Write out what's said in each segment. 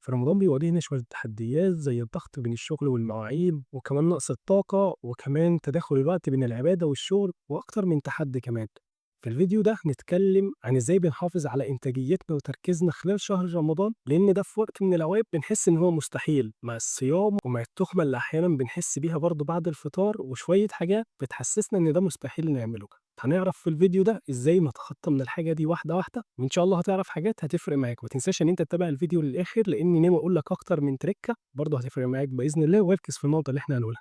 في رمضان بيواجهنا شوية تحديات زي الضغط بين الشغل والمواعيد، وكمان نقص الطاقة، وكمان تداخل الوقت بين العبادة والشغل، وأكتر من تحدي كمان. في الفيديو ده هنتكلم عن إزاي بنحافظ على إنتاجيتنا وتركيزنا خلال شهر رمضان، لأن ده في وقت من الأوقات بنحس إن هو مستحيل مع الصيام ومع التخمة اللي أحيانا بنحس بيها برضه بعد الفطار، وشوية حاجات بتحسسنا إن ده مستحيل نعمله. هنعرف في الفيديو ده إزاي نتخطى من الحاجة دي واحدة واحدة، وإن شاء الله هتعرف حاجات هتفرق معاك. وما تنساش إن أنت تتابع الفيديو للآخر، لأني ناوي أقول لك أكتر من تريكة برضه هتفرق معاك بإذن الله، وركز في النقطة اللي إحنا هنقولها.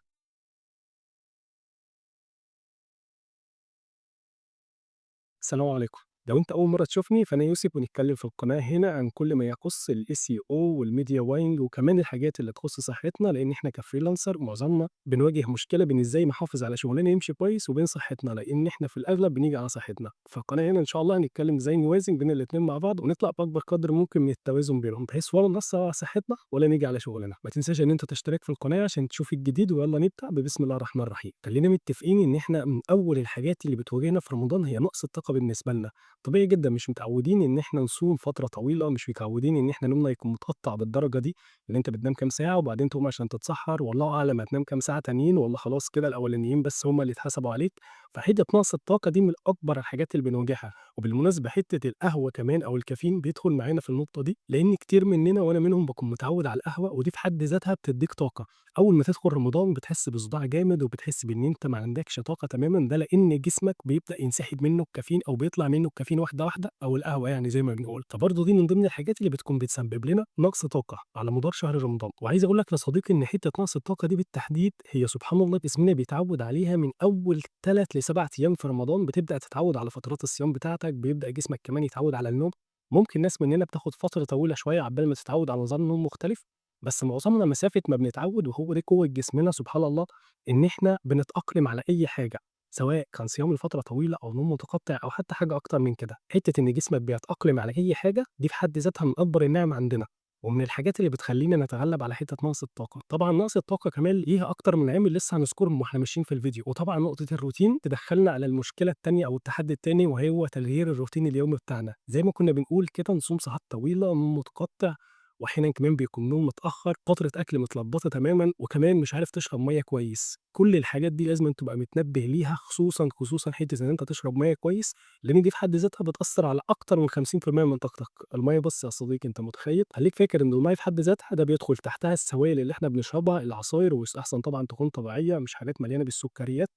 السلام عليكم. لو انت اول مرة تشوفني فانا يوسف، ونتكلم في القناة هنا عن كل ما يخص ال SEO وال media buying، وكمان الحاجات اللي تخص صحتنا، لان احنا ك freelancer معظمنا بنواجه مشكلة بين ازاي نحافظ على شغلنا يمشي كويس وبين صحتنا، لان احنا في الاغلب بنيجي على صحتنا. فالقناه هنا ان شاء الله هنتكلم ازاي نوازن بين الاثنين مع بعض، ونطلع باكبر قدر ممكن من التوازن بينهم، بحيث ولا نأثر على صحتنا ولا نيجي على شغلنا. ما تنساش ان انت تشترك في القناة عشان تشوف الجديد، ويلا نبدا ببسم الله الرحمن الرحيم. خلينا متفقين ان احنا من اول الحاجات اللي بتواجهنا في رمضان هي نقص الطاقة بالنسبة لنا. طبيعي جدا مش متعودين ان احنا نصوم فترة طويلة، مش متعودين ان احنا نومنا يكون متقطع بالدرجة دي، ان انت بتنام كام ساعة وبعدين تقوم عشان تتسحر، والله اعلم هتنام كام ساعة تانيين، والله خلاص كده الاولانيين بس هم اللي اتحسبوا عليك. فحته نقص الطاقة دي من اكبر الحاجات اللي بنواجهها. وبالمناسبة حتة القهوة كمان او الكافيين بيدخل معانا في النقطة دي، لان كتير مننا وانا منهم بكون متعود على القهوة، ودي في حد ذاتها بتديك طاقة. اول ما تدخل رمضان بتحس بصداع جامد، وبتحس بان انت ما عندكش طاقة تماما، ده لان جسمك بيبدا ينسحب منه الكافيين او بيطلع منه الكافيين واحدة واحدة، او القهوة يعني زي ما بنقول. فبرضه دي من ضمن الحاجات اللي بتكون بتسبب لنا نقص طاقة على مدار شهر رمضان. وعايز اقول لك يا صديقي ان حتة نقص الطاقة دي بالتحديد هي سبحان الله جسمنا بيتعود عليها من اول 3 ل7 ايام في رمضان. بتبدا تتعود على فترات الصيام بتاعتك، بيبدا جسمك كمان يتعود على النوم. ممكن ناس مننا بتاخد فترة طويلة شوية عبال ما تتعود على نظام نوم مختلف، بس معظمنا مسافة ما بنتعود، وهو دي قوة جسمنا سبحان الله، ان احنا بنتاقلم على اي حاجة، سواء كان صيام لفترة طويلة أو نوم متقطع أو حتى حاجة أكتر من كده. حتة إن جسمك بيتأقلم على أي حاجة دي في حد ذاتها من أكبر النعم عندنا، ومن الحاجات اللي بتخلينا نتغلب على حتة نقص الطاقة. طبعا نقص الطاقة كمان ليها أكتر من عامل لسه هنذكرهم واحنا ماشيين في الفيديو. وطبعا نقطة الروتين تدخلنا على المشكلة التانية أو التحدي التاني، وهو تغيير الروتين اليومي بتاعنا. زي ما كنا بنقول كده، نصوم ساعات طويلة، نوم متقطع، واحيانا كمان بيكون نوم متاخر، فترة اكل متلخبطه تماما، وكمان مش عارف تشرب مية كويس. كل الحاجات دي لازم تبقى متنبه ليها، خصوصا حتة ان انت تشرب مية كويس، لان دي في حد ذاتها بتاثر على اكتر من 50% من طاقتك. المية بس يا صديقي انت متخيل؟ خليك فاكر ان المية في حد ذاتها ده بيدخل تحتها السوائل اللي احنا بنشربها، العصاير، ويستحسن طبعا تكون طبيعية مش حاجات مليانة بالسكريات،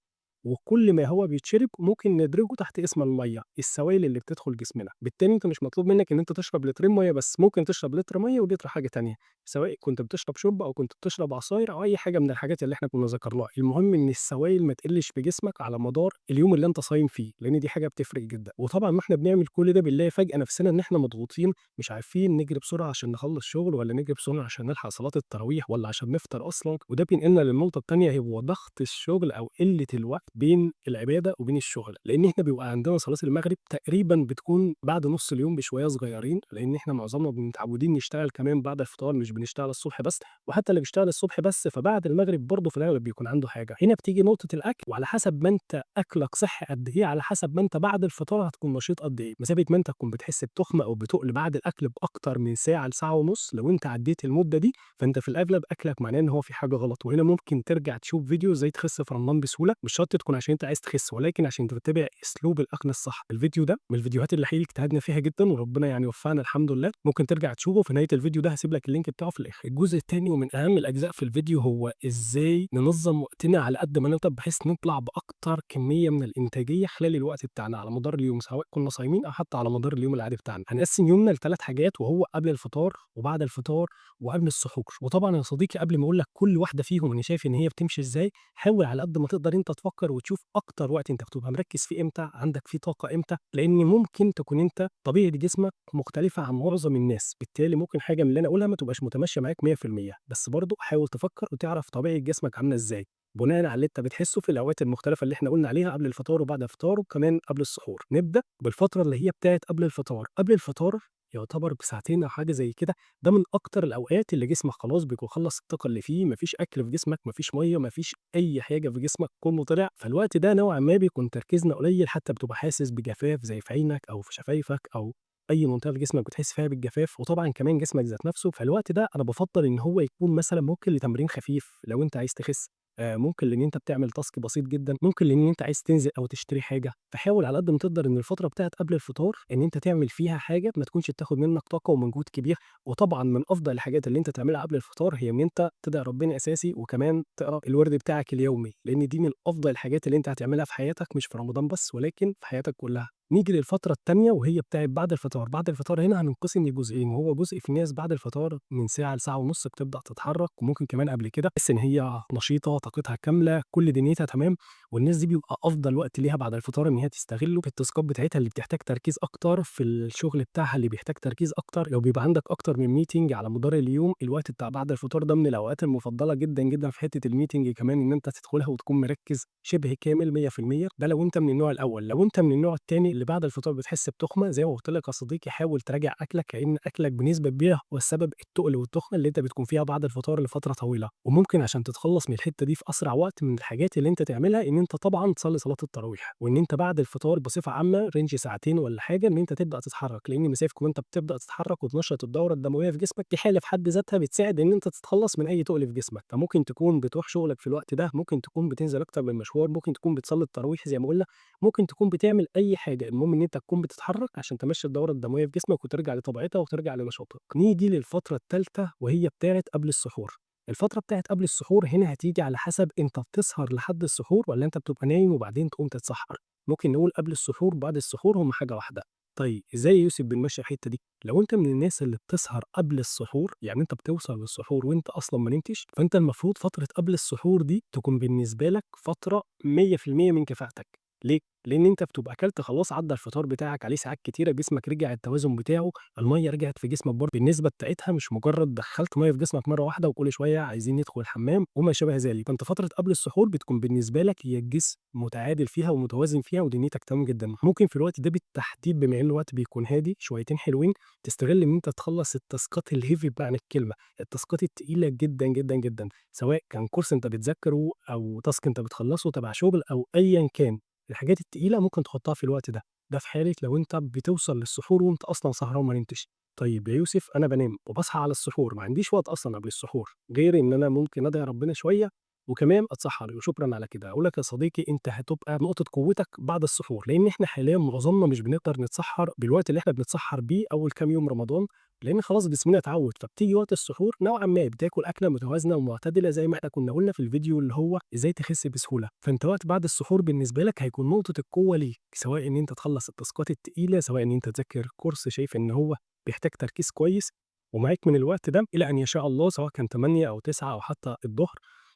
وكل ما هو بيتشرب ممكن ندرجه تحت اسم المية، السوائل اللي بتدخل جسمنا. بالتالي انت مش مطلوب منك ان انت تشرب لترين مية بس، ممكن تشرب لتر مية ولتر حاجة تانية، سواء كنت بتشرب شوربة او كنت بتشرب عصاير او اي حاجة من الحاجات اللي احنا كنا ذكرناها. المهم ان السوائل ما تقلش في جسمك على مدار اليوم اللي انت صايم فيه، لان دي حاجة بتفرق جدا. وطبعا ما احنا بنعمل كل ده بنلاقي فجاة نفسنا ان احنا مضغوطين، مش عارفين نجري بسرعة عشان نخلص شغل، ولا نجري بسرعة عشان نلحق صلاة التراويح، ولا عشان نفطر اصلا. وده بينقلنا للنقطة الثانية، هو ضغط الشغل او قلة الوقت بين العبادة وبين الشغل. لان احنا بيبقى عندنا صلاة المغرب تقريبا بتكون بعد نص اليوم بشوية صغيرين، لان احنا معظمنا متعودين نشتغل كمان بعد الفطار، مش بنشتغل الصبح بس، وحتى اللي بيشتغل الصبح بس فبعد المغرب برضه في الاغلب بيكون عنده حاجة. هنا بتيجي نقطة الاكل، وعلى حسب ما انت اكلك صحي قد ايه، على حسب ما انت بعد الفطار هتكون نشيط قد ايه. مسافة ما انت تكون بتحس بتخمه او بتقل بعد الاكل باكتر من ساعة لساعة ونص، لو انت عديت المدة دي فانت في الاغلب اكلك معناه ان هو في حاجة غلط. وهنا ممكن ترجع تشوف فيديو ازاي تخس في رمضان بسهولة، مش شرط تكون عشان انت عايز تخس، ولكن عشان تتبع اسلوب الاكل الصح. الفيديو ده من الفيديوهات اللي حقيقي اجتهدنا فيها جدا، وربنا يعني وفقنا الحمد لله. ممكن ترجع تشوفه في نهاية الفيديو ده، هسيب لك ال link بتاعه في الاخر. الجزء الثاني ومن اهم الاجزاء في الفيديو هو ازاي ننظم وقتنا على قد ما نقدر، بحيث نطلع باكتر كمية من الانتاجية خلال الوقت بتاعنا على مدار اليوم، سواء كنا صايمين او حتى على مدار اليوم العادي بتاعنا. هنقسم يومنا لثلاث حاجات، وهو قبل الفطار وبعد الفطار وقبل السحور. وطبعا يا صديقي قبل ما اقول لك كل واحدة فيهم انا شايف ان هي بتمشي ازاي، حاول على قد ما تقدر انت تفكر وتشوف اكتر وقت انت بتبقى مركز فيه امتى، عندك فيه طاقة امتى، لان ممكن تكون انت طبيعة جسمك مختلفة عن معظم الناس، بالتالي ممكن حاجة من اللي انا اقولها ما تبقاش متماشيه معاك 100%. بس برضه حاول تفكر وتعرف طبيعة جسمك عامله ازاي بناء على اللي انت بتحسه في الاوقات المختلفة اللي احنا قلنا عليها قبل الفطار وبعد الفطار وكمان قبل السحور. نبدا بالفترة اللي هي بتاعت قبل الفطار. قبل الفطار يعتبر بساعتين أو حاجة زي كده، ده من أكتر الأوقات اللي جسمك خلاص بيكون خلّص الطاقة اللي فيه، ما فيش أكل في جسمك، ما فيش مَيّة، ما فيش أي حاجة في جسمك، كله طلع. فالوقت ده نوعًا ما بيكون تركيزنا قليل، حتى بتبقى حاسس بجفاف زي في عينك أو في شفايفك أو أي منطقة في جسمك بتحس فيها بالجفاف، وطبعًا كمان جسمك ذات نفسه، فالوقت ده أنا بافضّل إن هو يكون مثلًا ممكن لتمرين خفيف لو أنت عايز تخس، ممكن لإن أنت بتعمل task بسيط جدًا، ممكن لإن أنت عايز تنزل أو تشتري حاجة، فحاول على قد ما تقدر إن الفترة بتاعة قبل الفطار إن أنت تعمل فيها حاجة ما تكونش بتاخد منك طاقة ومجهود كبير، وطبعًا من أفضل الحاجات اللي أنت تعملها قبل الفطار هي إن أنت تدعي ربنا أساسي، وكمان تقرا الوِرد بتاعك اليومي، لإن دي من أفضل الحاجات اللي أنت هتعملها في حياتك مش في رمضان بس ولكن في حياتك كلها. نيجي للفترة التانية وهي بتاعة بعد الفطار، بعد الفطار هنا هننقسم لجزئين، وهو جزء في ناس بعد الفطار من ساعة لساعة ونُص بتبدأ تتحرك، وممكن كمان قبل كده تحس إن هي نشيطة، طاقتها كاملة، كل دنيتها تمام، والناس دي بيبقى أفضل وقت ليها بعد الفطار إن هي تستغله في التاسكات بتاعتها اللي بتحتاج تركيز أكتر، في الشغل بتاعها اللي بيحتاج تركيز أكتر، لو بيبقى عندك أكتر من meeting على مدار اليوم، الوقت بتاع بعد الفطار ده من الأوقات المفضلة جدًا، جدًا في حتة الmeeting كمان إن أنت تدخلها وتكون مركز شبه كامل 100%، ده لو أنت من النوع الأول. لو أنت من النوع التاني اللي بعد الفطار بتحس بتخمة زي ما قُلت لك يا صديقي حاول تراجع أكلك، لإن أكلك بنسبة كبيرة هو السبب التُقل والتخمة اللي أنت بتكون فيها بعد الفطار لفترة طويلة، وممكن عشان تتخلص من الحتة دي في أسرع وقت من الحاجات اللي أنت تعملها إن أنت طبعًا تصلي صلاة التراويح، وإن أنت بعد الفطار بصفة عامة range ساعتين والّا حاجة إن أنت تبدأ تتحرك، لإن مسافة وأنت بتبدأ تتحرك وتنشط الدورة الدموية في جسمك دي حالة في حد ذاتها بتساعد إن أنت تتخلص من أي تُقل في جسمك، فممكن تكون بتروح شغلك في الوقت ده، ممكن تكون بتنزل أكتر من مشوار، ممكن تكون بتصلي التراويح زي ما قُلنا، ممكن تكون بتعمل أي حاجة، المهم إن أنت تكون بتتحرك عشان تمشي الدورة الدموية في جسمك وترجع لطبيعتها وترجع لنشاطك. نيجي للفترة التالتة وهي بتاعة قبل السحور. الفترة بتاعة قبل السحور هنا هتيجي على حسب أنت بتسهر لحد السحور والّا أنت بتبقى نايم وبعدين تقوم تتسحر، ممكن نقول قبل السحور وبعد السحور هم حاجة واحدة. طيب إزاي يا يوسف بنمشي الحتة دي؟ لو أنت من الناس اللي بتسهر قبل السحور، يعني أنت بتوصل للسحور وأنت أصلًا ما نمتش، فأنت المفروض فترة قبل السحور دي تكون بالنسبة لك فترة 100% من كفاءتك. ليه؟ لإن أنت بتبقى أكلت خلاص عدّى الفطار بتاعك عليه ساعات كتيرة، جسمك رجع التوازن بتاعه، المَيّة رجعت في جسمك برضه بالنسبة بتاعتها مش مجرد دخّلت مَيّة في جسمك مرة واحدة وكل شوية عايزين ندخل الحمام وما شابه ذلك، فأنت فترة قبل السحور بتكون بالنسبة لك هي الجسم متعادل فيها ومتوازن فيها ودنيتك تمام جدًا. ممكن في الوقت ده بالتحديد بما إنه وقت بيكون هادي شويتين حلوين، تستغل إن أنت تخلّص التاسكات الheavy بمعنى الكلمة، التاسكات التقيلة جدًا، جدًا، جدًا، سواء كان course أنت بتذاكره أو task أنت بتخلّصه تبع شغل أو أيًا كان. الحاجات التقيلة ممكن تحطها في الوقت ده، ده في حالة لو أنت بتوصل للسحور وأنت أصلًا سهران وما نمتش. طيب يا يوسف أنا بانام وباصحى على السحور، ما عنديش وقت أصلًا قبل السحور، غير إن أنا ممكن أدعي ربنا شوية وكمان أتسحر وشكرًا على كده. أقول لك يا صديقي أنت هتبقى نقطة قوتك بعد السحور، لإن إحنا حاليًا معظمنا مش بنقدر نتسحر بالوقت اللي إحنا بنتسحر بيه أول كام يوم رمضان، لإن خلاص جسمنا اتعود، فبتيجي وقت السحور نوعًا ما بتاكل أكلة متوازنة ومعتدلة زي ما إحنا كنا قلنا في الفيديو اللي هو إزاي تخس بسهولة. فأنت وقت بعد السحور بالنسبة لك هيكون نقطة القوة ليك، سواء إن أنت تخلّص التاسكات التقيلة، سواء إن أنت تذاكر course شايف إن هو بيحتاج تركيز كويس، ومعاك من الوقت ده إلى أن يشاء الله سواء كان 08:00 أو 09:00 أو حتى الضهر،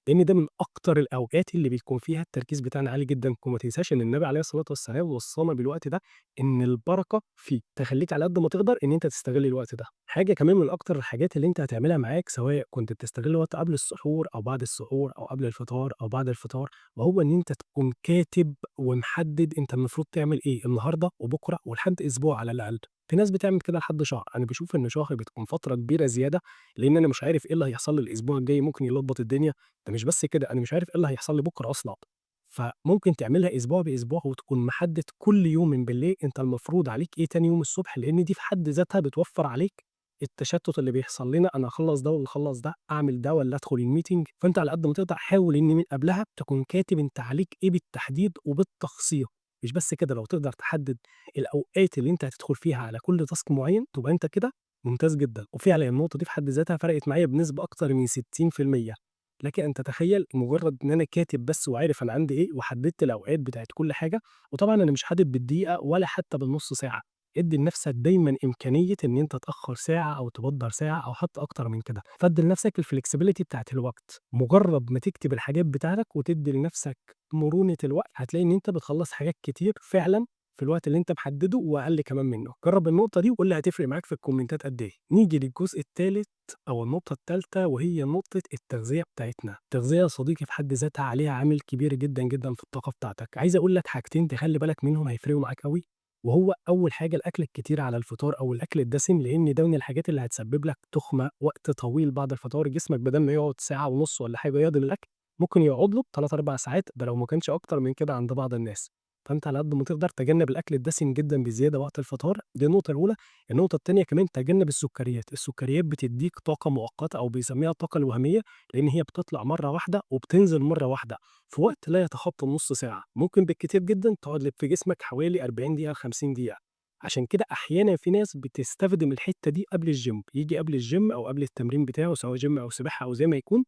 لإن ده من أكتر الأوقات اللي بيكون فيها التركيز بتاعنا عالي جدًا، وما تنساش إن النبي عليه الصلاة والسلام وصّانا بالوقت ده إن البركة فيه، فخلّيك على قد ما تقدر إن أنت تستغل الوقت ده. حاجة كمان من أكتر الحاجات اللي أنت هتعملها معاك سواء كنت بتستغل وقت قبل السحور أو بعد السحور أو قبل الفطار أو بعد الفطار، وهو إن أنت تكون كاتب ومحدد أنت المفروض تعمل إيه النهارده وبكرة ولحد أسبوع على الأقل. في ناس بتعمل كده لحد شهر، أنا باشوف إن شهر بتكون فترة كبيرة زيادة، لإن أنا مش عارف إيه اللي هيحصل لي الأسبوع الجاي ممكن يلخبط الدنيا، ده مش بس كده أنا مش عارف إيه اللي هيحصل لي بكرة أصلًا. فممكن تعملها أسبوع بأسبوع وتكون محدد كل يوم من بالليل أنت المفروض عليك إيه تاني يوم الصبح، لإن دي في حد ذاتها بتوفر عليك التشتت اللي بيحصل لنا، أنا أخلّص ده والّا أخلّص ده، أعمل ده والّا أدخل الmeeting، فأنت على قد ما تقدر حاول إن من قبلها تكون كاتب أنت عليك إيه بالتحديد وبالتفصيل. مش بس كده لو تقدر تحدد الأوقات اللي أنت هتدخل فيها على كل task معين، تبقى أنت كده ممتاز جدًا. وفعلًا النقطة دي في حد ذاتها فرقت معايا بنسبة أكتر من 60%. لك أن تتخيل مجرد إن أنا كاتب بس وعارف أنا عندي إيه وحددت الأوقات بتاعة كل حاجة، وطبعًا أنا مش حادد بالدقيقة ولا حتى بالنُص ساعة، ادّي لنفسك دايمًا إمكانية إن أنت تأخر ساعة أو تبدّر ساعة أو حتى أكتر من كده، فادّي لنفسك الflexibility بتاعة الوقت، مجرد ما تكتب الحاجات بتاعتك وتدّي لنفسك مرونة الوقت، هتلاقي إن أنت بتخلّص حاجات كتير فعلًا في الوقت اللي أنت محدده وأقل كمان منه. جرّب النقطة دي وقُل لي هتفرق معاك في الكومنتات قد إيه. نيجي للجزء التالت أو النقطة التالتة وهي نقطة التغذية بتاعتنا. التغذية يا صديقي في حد ذاتها عليها عامل كبير جدًا، جدًا في الطاقة بتاعتك. عايز أقول لك حاجتين تخلّي بالك منهم هيفرقوا معاك أوي، وهو أول حاجة الأكل الكتير على الفطار أو الأكل الدسم، لإن ده من الحاجات اللي هتسبب لك تخمة وقت طويل بعد الفطار، جسمك بدل ما يقعد ساعة ونُص والّا حاجة يهضم الأكل، ممكن يقعد له 3، 4 ساعات، ده لو ما كانش أكتر من كده عند بعض الناس. فأنت على قد ما تقدر تجنب الأكل الدسم جدًا بزيادة وقت الفطار، دي النقطة الأولى. النقطة التانية كمان تجنب السكريات، السكريات بتدّيك طاقة مؤقتة أو بيسميها الطاقة الوهمية، لإن هي بتطلع مرّة واحدة وبتنزل مرّة واحدة، في وقت لا يتخطى النُص ساعة، ممكن بالكتير جدًا تقعد في جسمك حوالي 40 دقيقة ل50 دقيقة. عشان كده أحيانًا في ناس بتستخدم الحتّة دي قبل الgym، ييجي قبل الgym أو قبل التمرين بتاعه سواء gym أو سباحة أو زي ما يكون،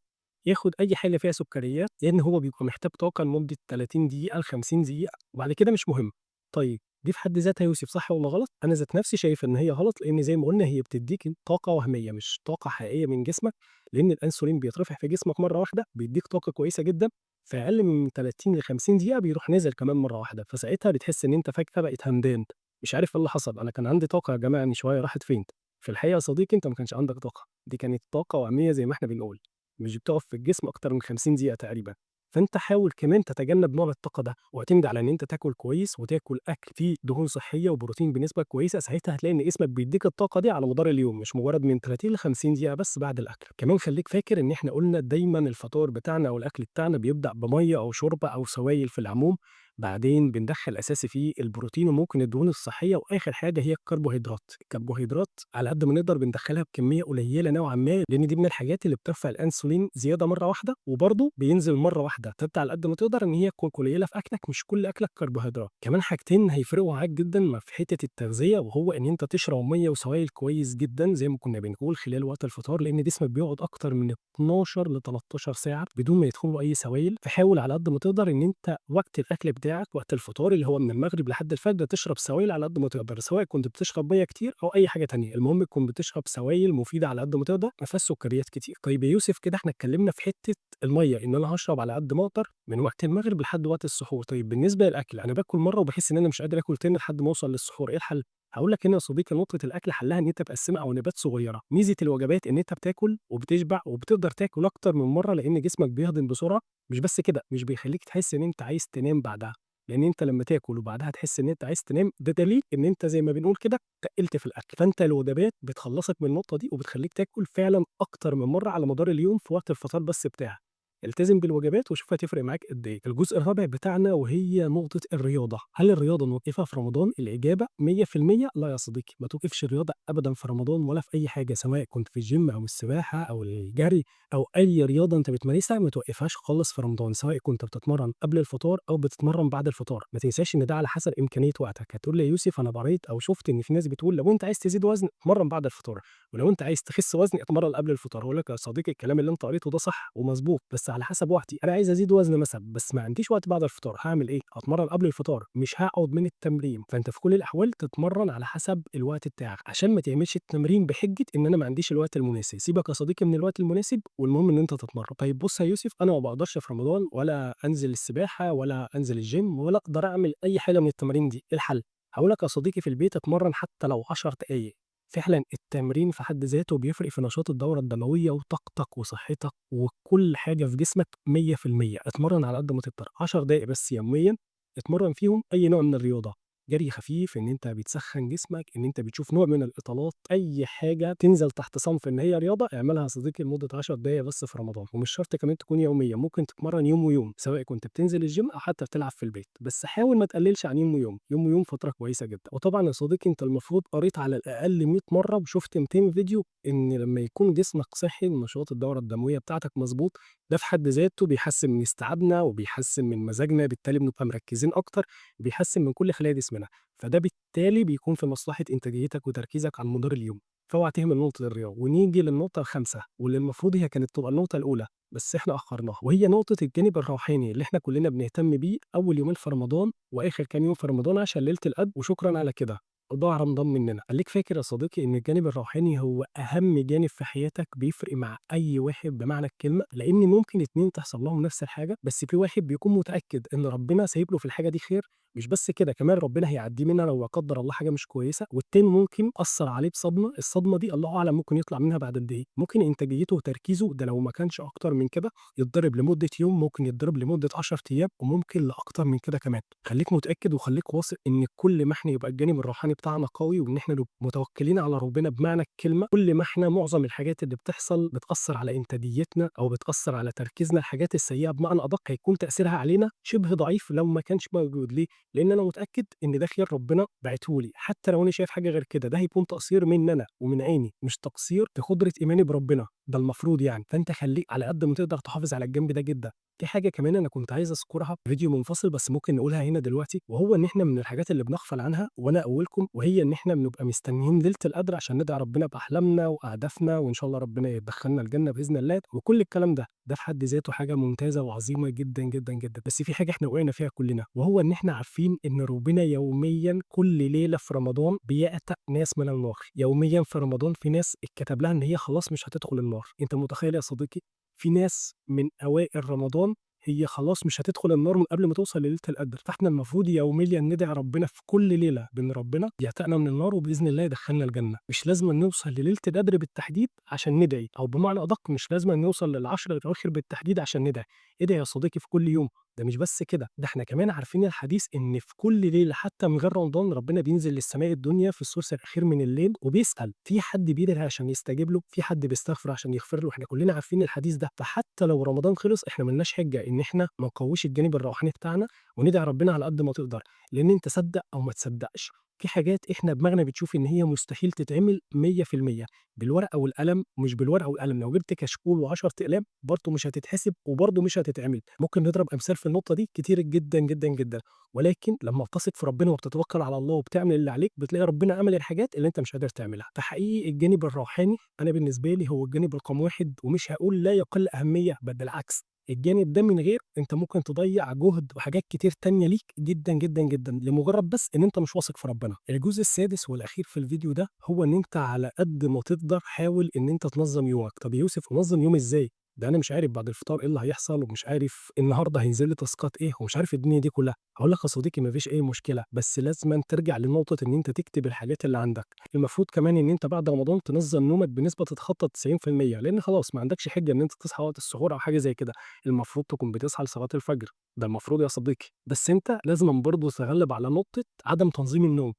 ياخد أي حاجة فيها سكريات، لإن هو بيبقى محتاج طاقة لمدة 30 دقيقة ل50 دقيقة وبعد كده مش مهم. طيب دي في حد ذاتها يا يوسف صح والّا غلط؟ أنا ذات نفسي شايف إن هي غلط، لإن زي ما قُلنا هي بتدّيك طاقة وهمية مش طاقة حقيقية من جسمك، لإن الأنسولين بيترفع في جسمك مرّة واحدة، بيدّيك طاقة كويسة جدًا، في أقل من 30 ل50 دقيقة بيروح نازل كمان مرّة واحدة، فساعتها بتحس إن أنت فجأة بقيت همدان، مش عارف إيه اللي حصل، أنا كان عندي طاقة يا جماعة من شوية راحت فين؟ في الحقيقة يا صديقي أنت ما كانش عندك طاقة، دي كانت طاقة وهمية زي ما إحنا بنقول، مش بتقف في الجسم أكتر من 50 دقيقة تقريبًا. فأنت حاول كمان تتجنب نوع الطاقة ده، واعتمد على إن أنت تاكل كويس وتاكل أكل فيه دهون صحية وبروتين بنسبة كويسة، ساعتها هتلاقي إن جسمك بيدّيك الطاقة دي على مدار اليوم، مش مجرد من 30 ل50 دقيقة بس بعد الأكل. كمان خلّيك فاكر إن إحنا قُلنا دايمًا الفطار بتاعنا أو الأكل بتاعنا بيبدأ بمَيّة أو شوربة أو سوايل في العموم، بعدين بندخّل أساسي فيه البروتين وممكن الدهون الصحية، وآخر حاجة هي الكربوهيدرات. الكربوهيدرات على قد ما نقدر بندخّلها بكمية قليلة نوعًا ما، لإن دي من الحاجات اللي بترفع الأنسولين زيادة مرّة واحدة، وبرضه بينزل مرّة واحدة، فأنت على قد ما تقدر إن هي تكون قليلة في أكلك، مش كل أكلك كربوهيدرات. كمان حاجتين هيفرقوا معاك جدًا في حتة التغذية، وهو إن أنت تشرب مَيّة وسوايل كويس جدًا زي ما كنا بنقول خلال وقت الفطار، لإن جسمك بيقعد أكتر من 12 ل13 ساعة بدون ما يدخل له أي سوايل، فحاول على قد ما تقدر إن أنت وقت الأكل بتاعك وقت الفطار اللي هو من المغرب لحد الفجر تشرب سوايل على قد ما تقدر، سواء كنت بتشرب مَيّة كتير أو أي حاجة تانية، المهم تكون بتشرب سوايل مفيدة على قد ما تقدر، ما فيهاش سكريات كتير. طيب يا يوسف كده إحنا اتكلمنا في حتة المَيّة، إن أنا هاشرب على قد ما أقدر من وقت المغرب لحد وقت السحور. طيب بالنسبة للأكل، أنا باكل مرّة وباحس إن أنا مش قادر آكل تاني لحد ما أوصل للسحور، إيه الحل؟ هاقول لك هنا يا صديقي نقطة الأكل حلها إن أنت تقسمها وجبات صغيرة. ميزة الوجبات إن أنت بتاكل وبتشبع وبتقدر تاكل أكتر من مرّة، لإن جسمك بيهضم بسرعة. مش بس كده، مش بيخلّيك تحس إن أنت عايز تنام بعدها، لإن أنت لمّا تاكل وبعدها تحس إن أنت عايز تنام، ده دليل إن أنت زي ما بنقول كده تقِّلت في الأكل. فأنت الوجبات بتخلّصك من النقطة دي وبتخلّيك تاكل فعلًا أكتر من مرّة على مدار اليوم في وقت الفطار بس بتاعك. التزم بالوجبات وشوف هتفرق معاك قد إيه. الجزء الرابع بتاعنا وهي نقطة الرياضة، هل الرياضة نوقفها في رمضان؟ الإجابة 100% لا يا صديقي، ما توقفش الرياضة أبدًا في رمضان ولا في أي حاجة، سواء كنت في الgym أو السباحة أو الجري أو أي رياضة أنت بتمارسها ما توقفهاش خالص في رمضان، سواء كنت بتتمرن قبل الفطار أو بتتمرن بعد الفطار. ما تنساش إن ده على حسب إمكانية وقتك. هتقول لي يا يوسف أنا قريت أو شُفت إن في ناس بتقول لو أنت عايز تزيد وزن اتمرن بعد الفطار، ولو أنت عايز تخس وزن اتمرن قبل الفطار. هاقول لك يا صديقي الكلام اللي أنت قريته ده صح ومضبوط، بس على حسب وقتي. أنا عايز أزيد وزن مثلًا بس ما عنديش وقت بعد الفطار، هاعمل إيه؟ هاتمرن قبل الفطار، مش هاقعد من التمرين. فأنت في كل الأحوال تتمرن على حسب الوقت بتاعك، عشان ما تعملش التمرين بحجة إن أنا ما عنديش الوقت المناسب. سيبك يا صديقي من الوقت المناسب، والمهم إن أنت تتمرن. طيب بُص يا يوسف، أنا ما باقدرش في رمضان ولا أنزل السباحة ولا أنزل الgym ولا أقدر أعمل أي حاجة من التمارين دي، إيه الحل؟ هاقول لك يا صديقي في البيت اتمرن حتى لو 10 دقايق. فعلًا التمرين في حد ذاته بيفرق في نشاط الدورة الدموية وطاقتك وصحتك وكل حاجة في جسمك 100%. اتمرن على قد ما تقدر، 10 دقايق بس يوميًا اتمرن فيهم أي نوع من الرياضة، جري خفيف، إن أنت بتسخّن جسمك، إن أنت بتشوف نوع من الإطالات، أي حاجة تنزل تحت صنف إن هي رياضة اعملها يا صديقي لمدة 10 دقايق بس في رمضان، ومش شرط كمان تكون يوميًا، ممكن تتمرن يوم ويوم، سواء كنت بتنزل الgym أو حتى بتلعب في البيت، بس حاول ما تقللش عن يوم ويوم، يوم ويوم فترة كويسة جدًا. وطبعًا يا صديقي أنت المفروض قريت على الأقل 100 مرة وشُفت 200 فيديو إن لمّا يكون جسمك صحي ونشاط الدورة الدموية بتاعتك مضبوط، ده في حد ذاته بيحسّن من استيعابنا وبيحسّن من مزاجنا، بالتالي بنبقى مركزين أكتر، بيحسّن من كل خلايا جسمنا، فده بالتالي بيكون في مصلحة إنتاجيتك وتركيزك على مدار اليوم. فاوعى تهمل نقطة الرياضة. ونيجي للنقطة الخامسة واللي المفروض هي كانت تبقى النقطة الأولى، بس إحنا أخرناها، وهي نقطة الجانب الروحاني اللي إحنا كلنا بنهتم بيه أول يومين في رمضان وآخر كام يوم في رمضان عشان ليلة القدر، وشكرًا على كده، ضاع رمضان مننا. خليك فاكر يا صديقي إن الجانب الروحاني هو أهم جانب في حياتك، بيفرق مع أي واحد بمعنى الكلمة، لإن ممكن 2 تحصل لهم نفس الحاجة، بس في واحد بيكون متأكد إن ربنا سايب له في الحاجة دي خير، مش بس كده كمان ربنا هيعدّيه منها لو لا قدر الله حاجة مش كويسة، والتاني ممكن أثّر عليه بصدمة، الصدمة دي الله أعلم ممكن يطلع منها بعد قد إيه، ممكن إنتاجيته وتركيزه ده لو ما كانش أكتر من كده يتضرب لمدة يوم، ممكن يتضرب لمدة 10 أيام، وممكن لأكتر من كده كمان. خليك متأكد وخليك واثق إن كل ما إحنا يبقى الجانب الروحاني بتاعنا قوي وإن إحنا نبقى متوكلين على ربنا بمعنى الكلمة، كل ما إحنا معظم الحاجات اللي بتحصل بتأثّر على إنتاجيتنا أو بتأثّر على تركيزنا، الحاجات السيئة بمعنى أدق هيكون تأثيرها علينا شبه ضعيف لو ما كانش موجود. ليه؟ لإن أنا متأكد إن ده خير ربنا باعته لي، حتى لو أنا شايف حاجة غير كده، ده هيكون تقصير منّي أنا ومن عيني، مش تقصير في قدرة إيماني بربنا، ده المفروض يعني. فأنت خلّيك على قد ما تقدر تحافظ على الجنب ده جدًا. في حاجة كمان أنا كنت عايز أذكرها في فيديو منفصل بس ممكن نقولها هنا دلوقتي، وهو إن إحنا من الحاجات اللي بنغفل عنها وأنا أولكم، وهي إن إحنا بنبقى مستنيين ليلة القدر عشان ندعي ربنا بأحلامنا وأهدافنا، وإن شاء الله ربنا يدخلنا الجنة بإذن الله وكل الكلام ده. ده في حد ذاته حاجة ممتازة وعظيمة جدًا، جدًا، جدًا. بس في حاجة إحنا وقعنا فيها كلنا، وهو إن إحنا عارفين إن ربنا يوميًا كل ليلة في رمضان بيعتق ناس من النار، يوميًا في رمضان في ناس اتكتب لها إن هي خلاص مش هتدخل النار. أنت متخيل يا صديقي؟ في ناس من أوائل رمضان هي خلاص مش هتدخل النار من قبل ما توصل لليلة القدر. فإحنا المفروض يوميًا ندعي ربنا في كل ليلة بإن ربنا يعتقنا من النار وبإذن الله يدخلنا الجنة. مش لازمًا نوصل لليلة القدر بالتحديد عشان ندعي، أو بمعنى أدق مش لازمًا نوصل لل10 الأواخر بالتحديد عشان ندعي. ادعي يا صديقي في كل يوم. ده مش بس كده، ده إحنا كمان عارفين الحديث إن في كل ليلة حتى من غير رمضان ربنا بينزل للسماء الدنيا في الثلث الأخير من الليل وبيسأل في حد بيدعي عشان يستجيب له، في حد بيستغفر عشان يغفر له. إحنا كلنا عارفين الحديث ده. فحتى لو رمضان خلص إحنا ما لناش حجة إن إحنا ما نقويش الجانب الروحاني بتاعنا وندعي ربنا على قد ما تقدر، لأن أنت صدق أو ما تصدقش في حاجات إحنا دماغنا بتشوف إن هي مستحيل تتعمل 100% بالورقة والقلم، ومش بالورقة والقلم، لو جبت كشكول و10 أقلام برضه مش هتتحسب وبرضه مش هتتعمل. ممكن نضرب أمثال في النقطة دي كتير جدًا، جدًا، جدًا. ولكن لما بتثق في ربنا وبتتوكل على الله وبتعمل اللي عليك، بتلاقي ربنا عمل الحاجات اللي أنت مش قادر تعملها. فحقيقي الجانب الروحاني أنا بالنسبة لي هو الجانب رقم 1، ومش هاقول لا يقل أهمية، بل بالعكس الجانب ده من غير أنت ممكن تضيّع جهد وحاجات كتير تانية ليك جدًا، جدًا، جدًا، لمجرد بس إن أنت مش واثق في ربنا. الجزء السادس والأخير في الفيديو ده هو إن أنت على قد ما تقدر حاول إن أنت تنظّم يومك. طب يا يوسف أنظّم يومي إزاي؟ ده أنا مش عارف بعد الفطار إيه اللي هيحصل، ومش عارف النهارده هينزل لي تاسكات إيه، ومش عارف الدنيا دي كلها. هاقول لك يا صديقي ما فيش أي مشكلة، بس لازمًا ترجع لنقطة إن أنت تكتب الحاجات اللي عندك. المفروض كمان إن أنت بعد رمضان تنظّم نومك بنسبة تتخطى 90%، لإن خلاص ما عندكش حجة إن أنت تصحى وقت السحور أو حاجة زي كده. المفروض تكون بتصحى لصلاة الفجر، ده المفروض يا صديقي. بس أنت لازمًا برضه تتغلب على نقطة عدم تنظيم النوم.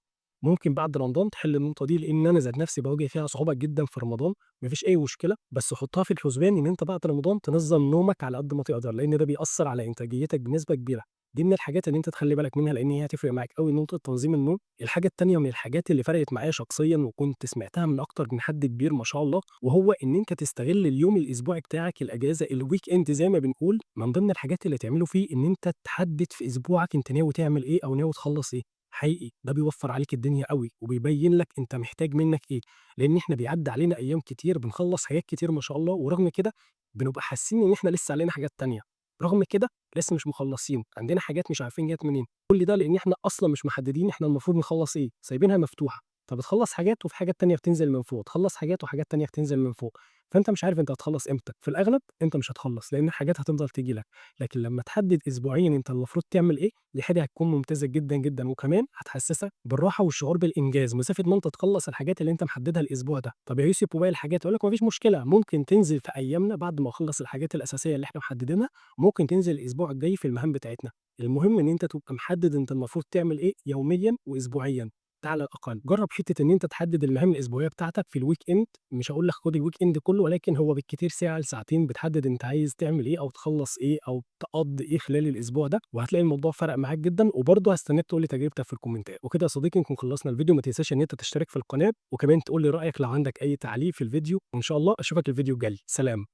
ممكن بعد رمضان تحل النقطة دي، لإن أنا ذات نفسي باواجه فيها صعوبة جدًا في رمضان، ما فيش أي مشكلة، بس حطها في الحسبان إن أنت بعد رمضان تنظّم نومك على قد ما تقدر، لإن ده بيأثّر على إنتاجيتك بنسبة كبيرة. دي من الحاجات اللي أنت تخلّي بالك منها، لإن هي هتفرق معاك أوي نقطة تنظيم النوم. الحاجة التانية من الحاجات اللي فرقت معايا شخصيًا وكنت سمعتها من أكتر من حد كبير ما شاء الله، وهو إن أنت تستغل اليوم الأسبوعي بتاعك الأجازة الweekend زي ما بنقول، من ضمن الحاجات اللي تعمله فيه إن أنت تحدد في أسبوعك أنت ناوي تعمل إيه أو ناوي تخلّص إيه. حقيقي ده بيوفّر عليك الدنيا أوي، وبيبين لك أنت محتاج منّك إيه، لإن إحنا بيعدّي علينا أيام كتير بنخلّص حاجات كتير ما شاء الله، ورغم كده بنبقى حاسين إن إحنا لسه علينا حاجات تانية، رغم كده لسه مش مخلّصين، عندنا حاجات مش عارفين جات منين، كل ده لإن إحنا أصلًا مش محددين إحنا المفروض نخلّص إيه، سايبينها مفتوحة، فبتخلّص حاجات وفي حاجات تانية بتنزل من فوق، تخلّص حاجات وحاجات تانية بتنزل من فوق، فأنت مش عارف أنت هتخلّص إمتى، في الأغلب أنت مش هتخلّص، لإن الحاجات هتفضل تيجي لك، لكن لمّا تحدد أسبوعيًا أنت المفروض تعمل إيه، دي حاجة هتكون ممتازة جدًا، جدًا، وكمان هتحسسك بالراحة والشعور بالإنجاز، مسافة ما أنت تخلّص الحاجات اللي أنت محددها الأسبوع ده. طب يا يوسف وباقي الحاجات؟ أقول لك ما فيش مشكلة، ممكن تنزل في أيامنا بعد ما أخلّص الحاجات الأساسية اللي إحنا محددينها، ممكن تنزل الأسبوع الجاي في المهام بتاعتنا. المهم إن أنت تبقى محدد أنت المفروض تعمل إيه يوميًا وأسبوعيًا، ده على الأقل. جرّب حتة إن أنت تحدد المهام الأسبوعية بتاعتك في الweekend، مش هاقول لك خُد الweekend كله، ولكن هو بالكتير ساعة لساعتين بتحدد أنت عايز تعمل إيه أو تخلّص إيه أو تقضّي إيه خلال الأسبوع ده، وهتلاقي الموضوع فرق معاك جدًا، وبرضه هاستناك تقول لي تجربتك في الكومنتات. وكده يا صديقي نكون خلّصنا الفيديو، ما تنساش إن أنت تشترك في القناة، وكمان تقول لي رأيك لو عندك أي تعليق في الفيديو، وإن شاء الله أشوفك الفيديو الجاي. سلام.